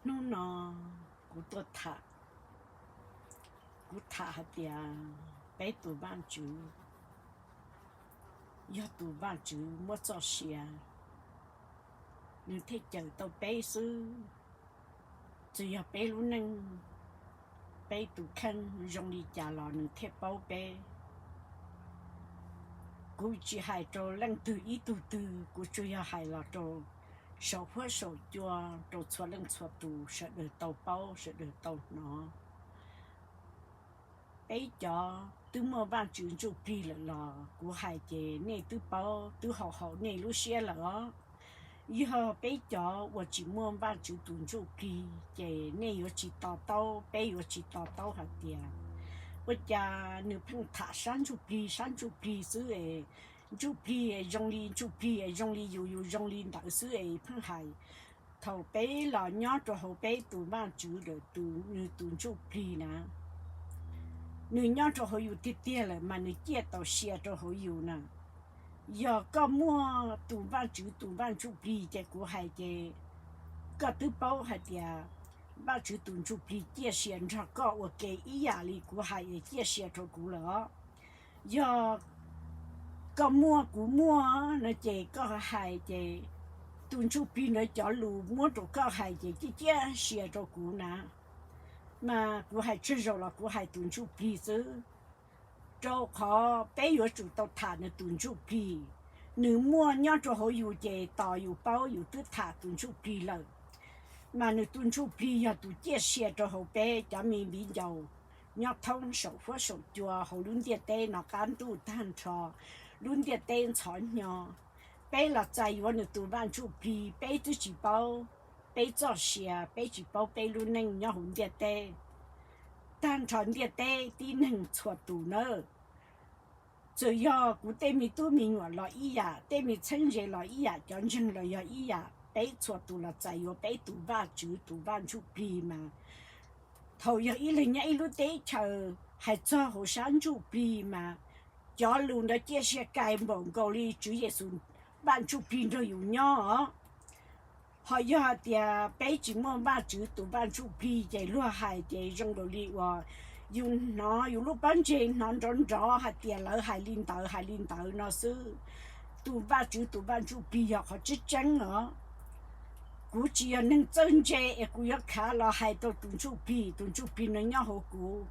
Hnub no kuv tuaj tham, kuv tham hais tias peb tus Vajtswv yog tus Vajtswv muab txoj sia, nws thiaj cawm tau peb xwb. Txawm yog peb lub neej, peb tus kheej zoo li cas los nws thiaj paub peb. Kuv tsis hais rau leej twg ib tug twg, kuv tsuas yog hais los rau saum huab saum cua, rau txhua leej txhua tus sawv daws tau paub sawv daws tau hnov. Peb cov twb muaj Vajtswv ntsuj plig lawm los kuv hais ces nej twb paub twb haum haum nej lub siab lawm os. Yog peb cov uas tsis muaj Vajtswv tus ntsuj plig ces nej yuav tsis to taub, peb yuav tsis to taub hais tias ua cas nws pheej tham sab ntsuj plig sab ntsuj plig xwb es, ntsuj plig zoo li ntsuj plig zoo li yus, yus zoo li ntawd xwb es pheej hais. Thaum peb los nyob rau hauv peb tus Vajtswv lawm, nws tus ntsuj plig na, nws nyob rau hauv yus tiag tiag lawm mas nws ciaj tau sia rau hauv yus na. Yog koj muaj tus Vajtswv tus Vaj ntsuj plig ces kuv hais ces koj twb paub hais tias Vajtswv tus ntsuj plig ciaj sia nrog koj ua ke ib yam li kuv hais es ciaj sia rau kuv lawm os. Yog koj muaj kuv muaj no ces koj hais ces tus ntsuj plig ntawd cov lus muab rau koj hais ces ciaj ciaj sia rau kuv na. Mas kuv hais tsawg zaus los kuv hais tus ntsuj plig xwb, rau qhov peb yuav tsum tau tham nws tus ntsuj plig. Nws muaj nyob rau hauv yus ces tos yus paub yus twb tham tus ntsuj plig lawm. Mas nws tus ntsuj plig yog tus ciaj sia rau hauv peb cov me viv ncaus nyob thoob saum huab saum cua hauv lub ntiaj teb no qab ntuj tag nrho, lub ntiaj teb ntxhov hnyo. Peb los txais yuav nws tus Vaj ntsuj plig peb twb tsis paub, peb txoj sia peb tsis paub peb lub neej nyob hauv ntiaj teb, tag nrho ntiaj teb tib neeg txhua tus nawb. Txawm yog kuv tej me tub me nyuam los ib yam, tej me txheeb ze los ib yam, cov ntseeg los yog ib yam, peb txhua tus los txais yuav peb tus Vajtswv tus Vaj ntsuj plig mas. Thaum yog ib leeg nyob ib lub teb chaws hais txog hauv sab ntsuj plig mas cov lus ntawd ciaj sia kais npaum nkaus li Tswv Yexus Vaj ntsuj plig nrog yus nyob os. Ho yog hais tias peb tsis muaj Vajtswv tus Vaj ntsuj plig ces luag hais ces zoo nkaus li uas yus hnov yus lub pob ntseg hnov nrov nrov hais tias lawv hais li ntawd hais li ntawd no xwb. Tus Vajtswv tus Vaj ntsuj plig yog qhov tseeb tseeb os. Kuv tsis yog neeg txawj ntse es kuv yuav khav los hais rau tus ntsuj plig, tus ntsuj plig no nyob hauv kuv.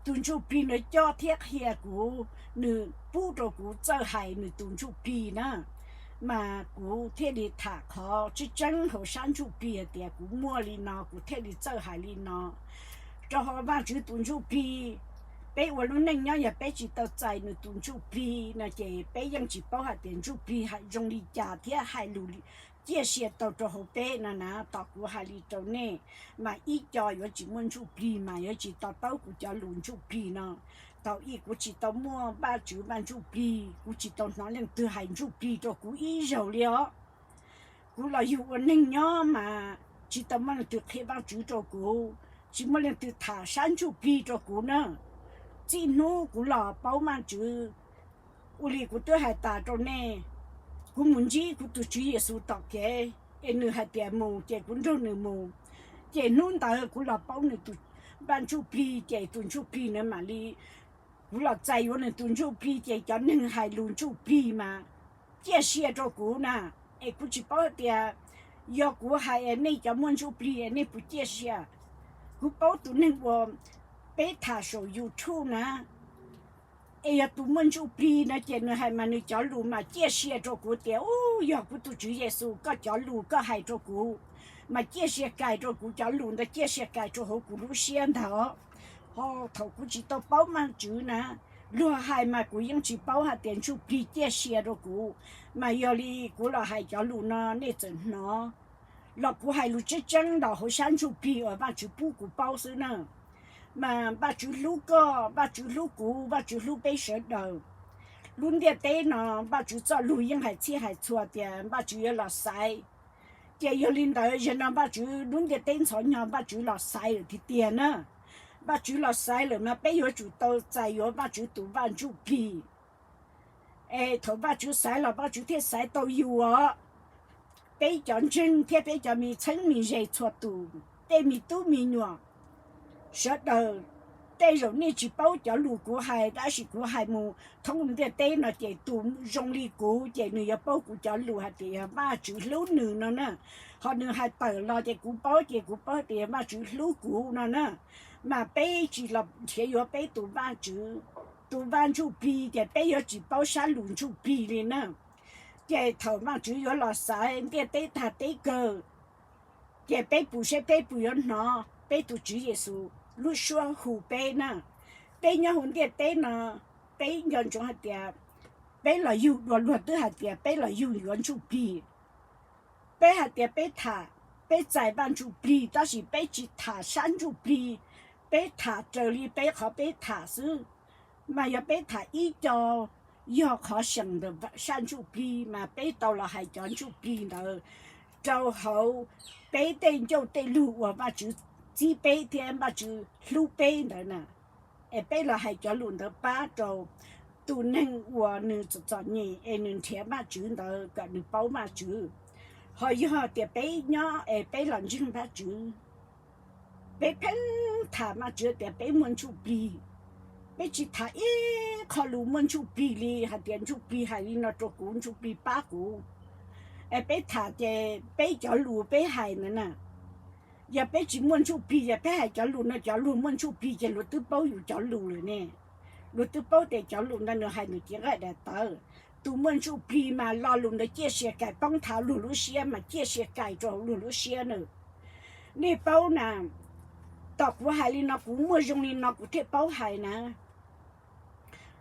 Tus ntsuj plig no coj thiab qhia kuv, nws pub rau kuv txawj hais nws tus ntsuj plig na. Mas kuv thiaj li tham qhov tseeb tseeb hauv sab ntsuj plig hais tias kuv muaj li no kuv thiaj li txawj hais li no. Rau qhov Vajtswv tus ntsuj plig, peb ua lub neej nyob yog peb tsis tau txais nws tus ntsuj plig no ces peb yeej tsis paub hais tias ntsuj plig hais zoo li cas thiab hais lus ciaj sia tau rau hauv peb no na. Tos kuv hais li rau nej, mas ib co yuav tsis muaj ntsuj plig mas yuav tsis to taub kuv cov lus ntsuj plig no. Thaum ub kuv tsis tau muaj Vajtswv Vaj ntsuj plig, kuv tsis tau hnov leej twg hais ntsuj plig rau kuv ib zaug li os. Kuv los yug ua neeg nyob mas tsis tau muaj leej twg qhia Vajtswv rau kuv, tsis muaj leej twg tham sab ntsuj plig rau kuv na. Txij hnub kuv los paub Vajtswv, ua li kuv twb hais tas rau nej, kuv mus ntsib kuv tus Tswv Yexus tom kev es nws hais tias mus ces kuv nrog nws mus. Ces hnub ntawd kuv los paub nws tus Vaj ntsuj plig ces tus ntsuj plig na mam li, kuv los txais yuav nws tus ntsuj plig ces cov neeg hais lus ntsuj plig mas ciaj sia rau kuv na. Es kuv tsis paub hais tias yog kuv hais es nej cov muaj ntsuj plig es nej puas ciaj sia. Kuv paub tus neeg uas peb tham saum YouTube na, es yog tus muaj ntsuj plig no ces nws hais mas nws cov lus mas ciaj sia rau kuv tias, u, yog kuv tus Tswv Yexus koj cov lus koj hais rau kuv mas ciaj sia kais rau kuv, cov lus ntawd ciaj sia kais rau hauv kuv lub siab ntag. Ho thaum kuv tsis tau paub Vajtswv na, luag hais mas kuv yeej tsis paub hais tias ntsuj plig ciaj sia rau kuv. Mas yog li kuv los hais cov lus no nej txawm hnov los kuv hais lus tseeb tseeb los hauv sab ntsuj plig uas Vajtswv pub kuv paub xwb na. Mas Vajtswv hlub koj, Vajtswv hlub kuv, Vajtswv hlub peb sawv daws. Lub ntiaj teb no Vajtswv txoj lus yeej hais txhij hais txhua tias Vajtswv yuav los xaiv. Ces yog li ntawd zaum no Vajtswv, lub ntiaj teb ntxhov hnyo Vajtswv los xaiv lawm tiag tiag na. Vajtswv los xaiv lawm mas peb yuav tsum tau txais yuav Vajtswv tus Vaj ntsuj plig. Es thaum Vajtswv xaiv los Vajtswv thiaj xaiv tau yus os. Peb cov ntseeg thiab peb cov me txheeb me ze txhua tus, tej me tub me nyuam sawv daws, tej zaum nej tsis paub cov lus kuv hais, tab sis kuv hais mus thoob ntiaj teb no ces tus zoo li kuv ces nws yuav paub kuv cov lus hais tias yog Vajtswv hlub nws no na. Ho nws hais tawm los ces kuv paub, ces kuv paub tias yog Vajtswv hlub kuv no na. Mas peb tsis los nrhiav yuav peb tus Vajtswv, tus Vaj Ntsuj Plig, ces peb yuav tsis paub sab lus Ntsuj Plig li na. Ces thaum Vajtswv yuav los xaiv ntiaj teb tag teb kawg, ces peb puas, seb peb puas yuav hnov peb tus Tswv Yexus lub suab hu peb na. Peb nyob hauv ntiaj teb no, peb nco ntsoov hais tias peb los yug dua, luag twb hais tias peb los yug yuav Ntsuj Plig. Peb hais tias peb tham, peb txais Vaj Ntsuj Plig, tab sis peb tsis tham sab Ntsuj Plig, peb tham raws li peb qhov peb tham xwb. Mas yog peb tham ib co yog qhov seem ntawm sab Ntsuj Plig, mas peb tau los hais cov Ntsuj Plig ntawd rau hauv peb tej ncauj tej lug uas Vajtswv txib peb thiab Vajtswv hlub peb ntawd na. Es peb los hais cov lus ntawd pab rau tus neeg uas nws txom txom nyem es nws nrhiav Vajtswv ntawd kom nws paub Vajtswv. Ho yog tias peb nyob es peb los ntseeg Vajtswv, peb pheej tham Vajtswv tias peb muaj Ntsuj Plig. Peb tsis tham ib qho lus muaj Ntsuj Plig li, hais tias Ntsuj Plig hais li no rau kuv, Ntsuj Plig pab kuv. Es peb tham ces peb cov lus peb hais ntawd na, yog peb tsis muaj Ntsuj Plig, yog peb hais cov lus no cov luag muaj Ntsuj Plig ces luag twb paub yus cov lus lawm ne. Luag twb paub tias cov lus ntawd nws hais nws cev nqaij daim tawv. Tus muaj Ntsuj Plig mas lo lus ntawd ciaj sia kais poob nthav luag lub siab, mas ciaj sia kais rau hauv luag lub siab na. Nej paub na, tom kuv hais li no kuv muaj zoo li no kuv thiaj paub hais na.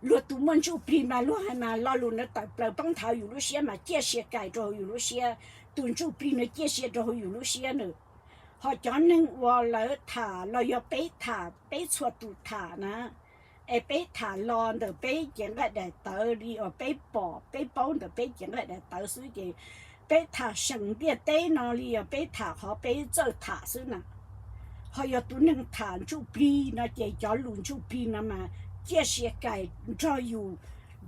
Luag tus muaj Ntsuj Plig mas luag hais mas lo lus ntawd tawm plaws poob nthav yus lub siab mas ciaj sia kais rau hauv yus lub siab. Tus Ntsuj Plig nws ciaj sia rau hauv yus lub siab na. Ho cov neeg uas lawv tham los yog peb tham, peb txhua tus tham na, es peb tham los ntawm peb cev nqaij daim tawv li uas peb pom peb paub ntawm peb cev nqaij daim tawv xwb ces peb tham seem ntiaj teb no li yog peb tham qhov peb txawj tham xwb na. Ho yog tus neeg tham Ntsuj Plig no ces cov lus Ntsuj Plig no mas ciaj sia kais nrog yus,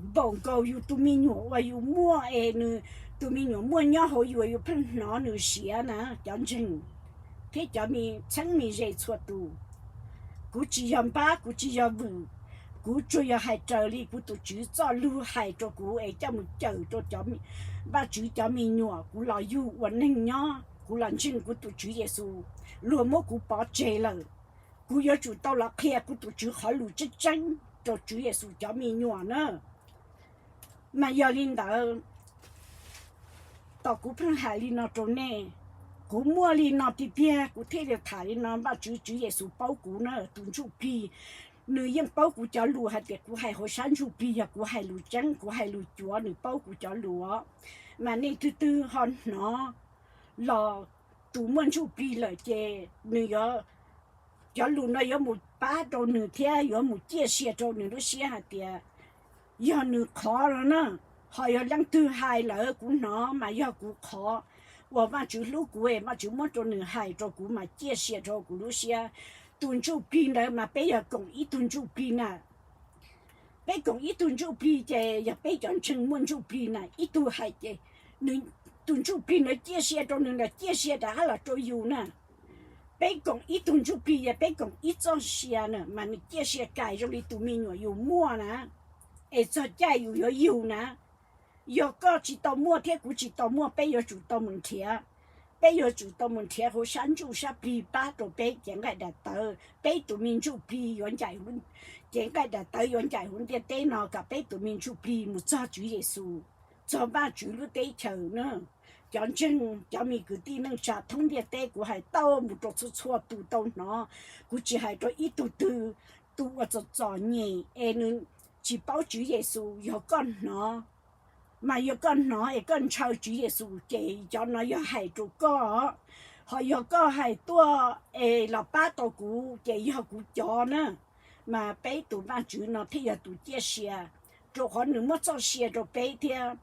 npaum nkaus yus tus me nyuam uas yus muaj es nws tus me nyuam muaj nyob hauv yus, yus pheej hnov nws siav na. Cov ntseeg thiab cov me txheeb me ze txhua tus, kuv tsis yog npab, kuv tsis yog vwm, kuv tsuas yog hais raws li kuv tus Tswv txoj lus hais rau kuv es coj mus cawm rau Vajtswv cov me nyuam. Kuv los yug ua neeg nyob, kuv los ntseeg kuv tus Tswv Yexus, luag muab kuv pov tseg lawm. Kuv yuav tsum tau los qhia kuv tus Tswv qhov lus tseeb tseeb rau Tswv Yexus cov me nyuam na. Mas yog li ntawd, tom kuv pheej hais li no rau nej, kuv muaj li no tiag tiag kuv thiaj li tham li no. Vajtswv, Tswv Yexus paub kuv na, tus Ntsuj Plig nws yeej paub kuv cov lus hais tias kuv hais hauv sab Ntsuj Plig yog kuv hais lus tseeb, kuv hais lus cuav, nws paub kuv cov lus os. Mas nej twg twg ho hnov los tus muaj Ntsuj Plig lawm ces nws yuav, cov lus no yuav mus pab rau nws thiab yuav mus ciaj sia rau nws lub siab hais tias yog nws qhov no na. Ho yog leej twg hais lawm kuv hnov mas yog kuv qhov uas Vajtswv hlub kuv es Vajtswv muab rau nws hais rau kuv mas ciaj sia rau kuv lub siab. Tus Ntsuj Plig ntawd mas peb yog koom ib tug Ntsuj Plig na. Peb koom ib tug Ntsuj Plig ces yog peb cov ntseeg muaj Ntsuj Plig na, ib tug hais ces nws, tus Ntsuj Plig ntawd ciaj sia rau nws los ciaj sia rov qab los rau yus na. Peb koom ib tug Ntsuj Plig yog peb koom ib txoj sia na, mas nws ciaj sia kais zoo li tus me nyuam yus muaj na, es txog caij yus yuav yug na. Yog koj tsis tau muaj thiab kuv tsis tau muaj, peb yuav tsum tau mus nrhiav. Peb yuav tsum tau mus nrhiav hauv sab ntsuj sab plig pab rau peb cev nqaij daim tawv, peb tus me Ntsuj Plig yuav ncaim, cev nqaij daim tawv yuav ncaim hauv ntiaj teb no kom peb tus me Ntsuj Plig mus txog Tswv Yexus, txog Vajtswv lub teb chaws na. Cov ntseeg, cov me kwv tij neej tsa thoob ntiaj teb, kuv hais tau mus rau txhua txhua tus tau hnov. Kuv tsis hais rau ib tug twg, tus uas txom txom nyem es nws tsis paub Tswv Yexus, yog koj hnov, mas yog koj hnov es koj ntshaw Tswv Yexus ces cov no yog hais rau koj. Ho yog koj hais tuaj es los pab tau kuv ces yog kuv cov na. Mas peb tus Vajtswv no thiaj yog tus ciaj sia, rau qhov nws muab txoj sia rau peb thiab.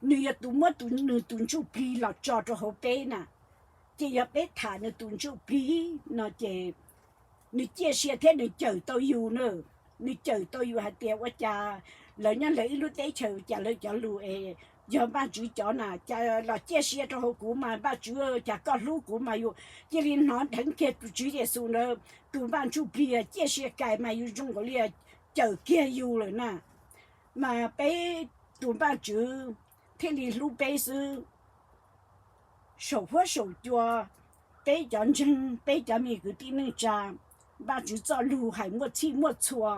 Nws yog tus muab tus, nws tus Ntsuj Plig los tso rau hauv peb na. Ces yog peb tham nws tus Ntsuj Plig no ces nws ciaj sia thiab nws cawm tau yus na. Nws cawm tau yus hais tias ua cas lawv nyob lawv ib lub teb chaws cas lawv cov lus es yog Vajtswv cov na, cas los ciaj sia rau hauv kuv mas Vajtswv, cas koj hlub kuv mas yus cia li hnov dheev kiag tus Tswv Yexus ntawd tus Vaj Ntsuj Plig ciaj sia kais mas yus zoo nkaus li cawm kiag yus lawm na. Mas peb tus Vajtswv thiaj li hlub peb xwb. Saum huab saum cua, peb cov ntseeg, peb cov me kwv tij neej tsa, Vajtswv txoj lus hais muaj txhij muaj txhua.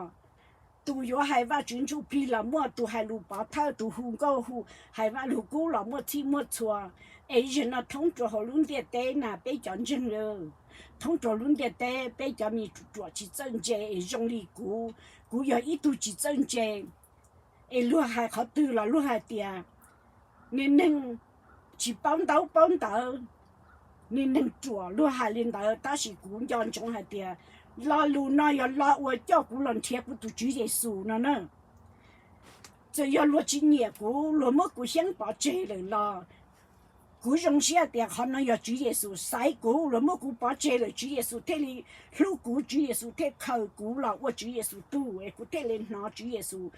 Tus yuav hais Vajtswv Ntsuj Plig los muaj, tus hais lus pov thawj, tus hu nkauj hu, hais Vajluskub los muaj txhij muaj txhua. Es zaum no thoob rau hauv lub ntiaj teb na peb cov ntseeg, thoob rau lub ntiaj teb peb cov me ruam tsis txawj ntse es zoo li kuv, kuv yog ib tug tsis txawj ntse, es luag hais qhov twg los luag hais tias niag neeg tsis paub ntaub paub ntawv, niag neeg ruam, luag hais li ntawd. Tab sis kuv nco ntsoov hais tias lo lus no yog lo uas coj kuv los nrhiav kuv tus Tswv Yexus no na. Txawm yog luag tsis nyiam kuv, luag muab kuv xyeeb pov tseg lawm los kuv zoo siab tias qhov no yog Tswv Yexus xaiv kuv, luag muab kuv pov tseg lawm Tswv Yexus thiaj li hlub kuv, Tswv Yexus thiaj khaws kuv los ua Tswv Yexus tug, es kuv thiaj li hnov Tswv Yexus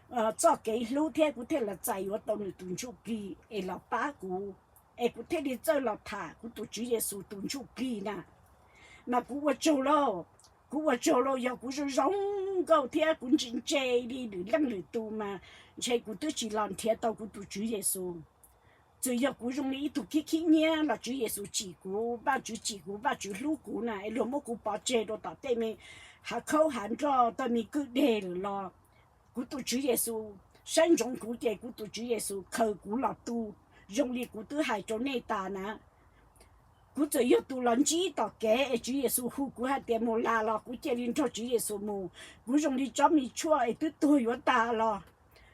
txoj kev hlub thiab kuv thiaj los txais yuav tau nws tus Ntsuj Plig es los pab kuv, es kuv thiaj li txawj los tham kuv tus Tswv Yexus tus Ntsuj Plig na. Mas kuv ua tsaug lauj, kuv ua tsaug lauj, yog kuv zoo zoo nkauj thiab kuv ntse ntse li lwm leej lwm tus mas ntshe kuv twb tsis los nrhiav tau kuv tus Tswv Yexus. Txawm yog kuv zoo li ib tug khib khib nyiab los Tswv Yexus tsim kuv, Vajtswv tsim kuv, Vajtswv hlub kuv na, es luag muab kuv pov tseg rau tom tej me hav khaub hav nroj, tej me kwj deg lawm los kuv tus Tswv Yexus saib ntsoov kuv ces kuv tus Tswv Yexus khaws kuv los tu, zoo li kuv twb hais rau nej tas na. Kuv txawm yog tus los ntsib tom kev es Tswv Yexus hu kuv hais tias mus las los kuv cia li nrog Tswv Yexus mus. Kuv zoo li tsob me tshuaj es twb tuag yuav tas los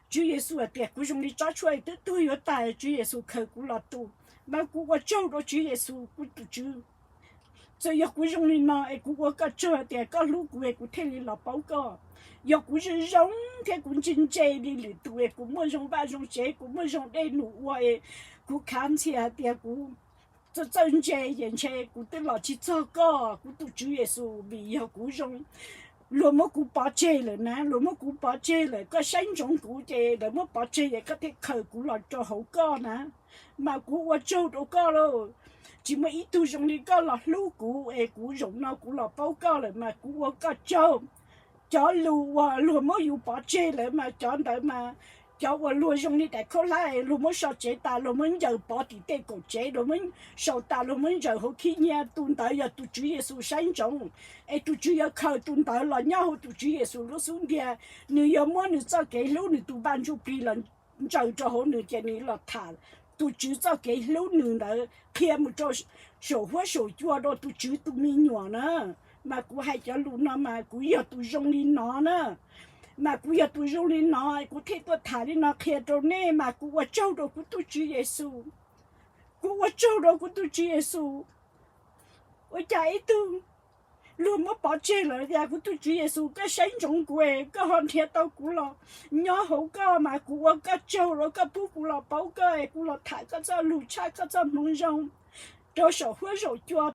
Tswv Yexus hais tias kuv zoo li tsob tshuaj es twb tuag yuav tas, Tswv Yexus khaws kuv los tu. Mas kuv ua tsaug rau Tswv Yexus kuv tus Tswv. Txawm yog kuv zoo li no es kuv ua koj tsaug tias koj hlub kuv es kuv thiaj li los paub koj. Yog kuv zoo zoo thiab kuv ntse ntse li lwm tus es kuv muaj zoo vaj zoo tsev, kuv muaj zoo dej num ua es kuv khav ntxhias hais tias kuv txawj txawj ntse ces ntshe kuv twb los tsis txog koj kuv tus Tswv Yexus, vim yog kuv zoo luag muab kuv pov tseg lawm na, luag muab kuv pov tseg lawm, koj saib ntsoov kuv ces lawv muab pov tseg ces koj thiaj khaws kuv los rau hauv koj na. Mas kuv ua tsaug rau koj lauj, tsis muaj ib tug zoo li koj los hlub kuv es kuv zaum no kuv los paub koj lawm mas kuv ua koj tsaug. Cov lus uas luag muab yus pov tseg lawm mas cov ntawd mas cov uas luag zoo li daim khaub hlab es luag muab so tsev tas luag muab ncaws pov tim tej kaum tsev, luag muab sau tas luag muab ntsaws hauv khib nyiab, tus ntawd yog tus Tswv Yexus saib ntsoov, es tus Tswv yuav khaws tus ntawd los nyob hauv tus Tswv Yexus lub xub ntiag. Nws yuav muab nws txoj kev hlub nws tus Vaj Ntsuj Plig los ntsaws rau hauv nws ces nws los tham tus Tswv txoj kev hlub nws ntawd qhia mus rau saum huab saum cua rau tus Tswv tus me nyuam na. Mas kuv hais cov lus no mas kuv yog tus zoo li no na. Mas kuv yog tus zoo li no kuv thiaj tuaj tham li no qhia rau nej, mas kuv ua tsaug rau kuv tus Tswv Yexus. Kuv ua tsaug rau kuv tus Tswv Yexus. Ua cas ib tug luag muab pov tseg lawm tias kuv tus Tswv Yexus koj saib ntsoov kuv es koj ho nrhiav tau kuv los nyob hauv koj, mas kuv ua koj tsaug rau koj pub kuv los paub koj es kuv los tham koj txoj lus tshaj koj txoj hmoov zoo rau saum huab saum cua